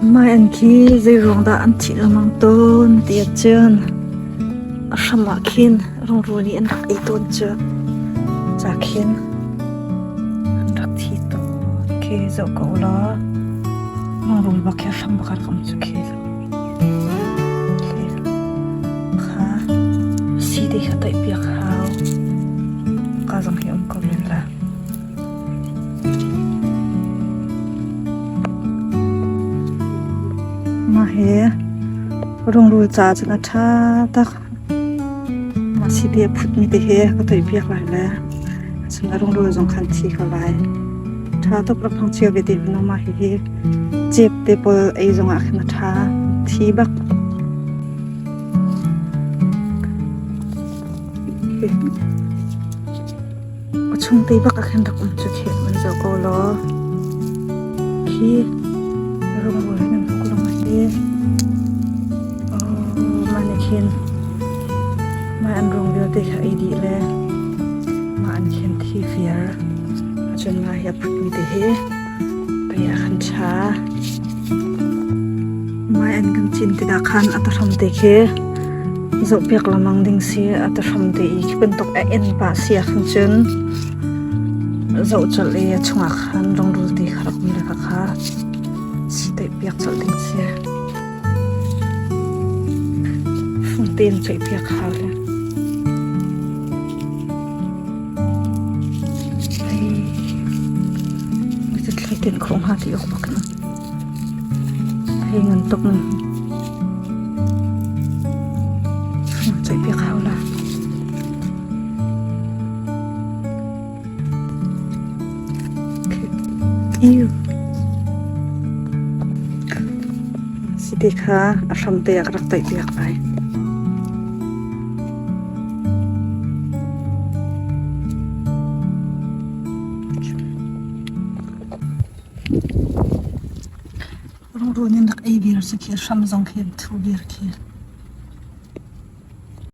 Mah an khi zeiruang dah an thih lengmang tawn ti ahcun a hram ah khin rungrul nih an rak ei tawn cu. Ca khin an rak thi tawn. Khi zoh ko law rungrul bak khi a hram bak ah rak um cu khi. Kha si te kha toih piak hau. Ka zong hi um ko men la. Mah hi rungrul ca cun a ṭha tak. Mah siti a phutmi te hi ka toihpiak lai le cun a rungrul zong khan thi ko lai. Ṭha tuk rak hmang cio ve te hmanh mah hihi cep te pawl ei zongah khin a ṭha. Thi bak. A chungte bak ah khin rak um cu khi an zoh ko law khi rungrul hin an huk lawng a si. Mah nih khin mah an rung vialte kha ei dih le mah an khin thi viar. Cun mah hi a phutmi te hi pei ah khan ṭha. Mah an kan cin tikah khan a tahram te khi Zohpiak lengmang ding si. A tahram te i khi bantuk a en pah si ahkhan cun zoh colh i a chungah khan rungrul ti kha rak um le khakha si toihpiak colh ding si. Fung tein toihpiak hau le. Hei, thlai ten khawh hnga ti awk bak in. Hei ngan tuk ning. Ceihpiak hau la. Ew. Siti kha a hram te ah ka rak toihpiak lai. Rungrul nih rak ei vir si khi hram zong khi thu vir khi.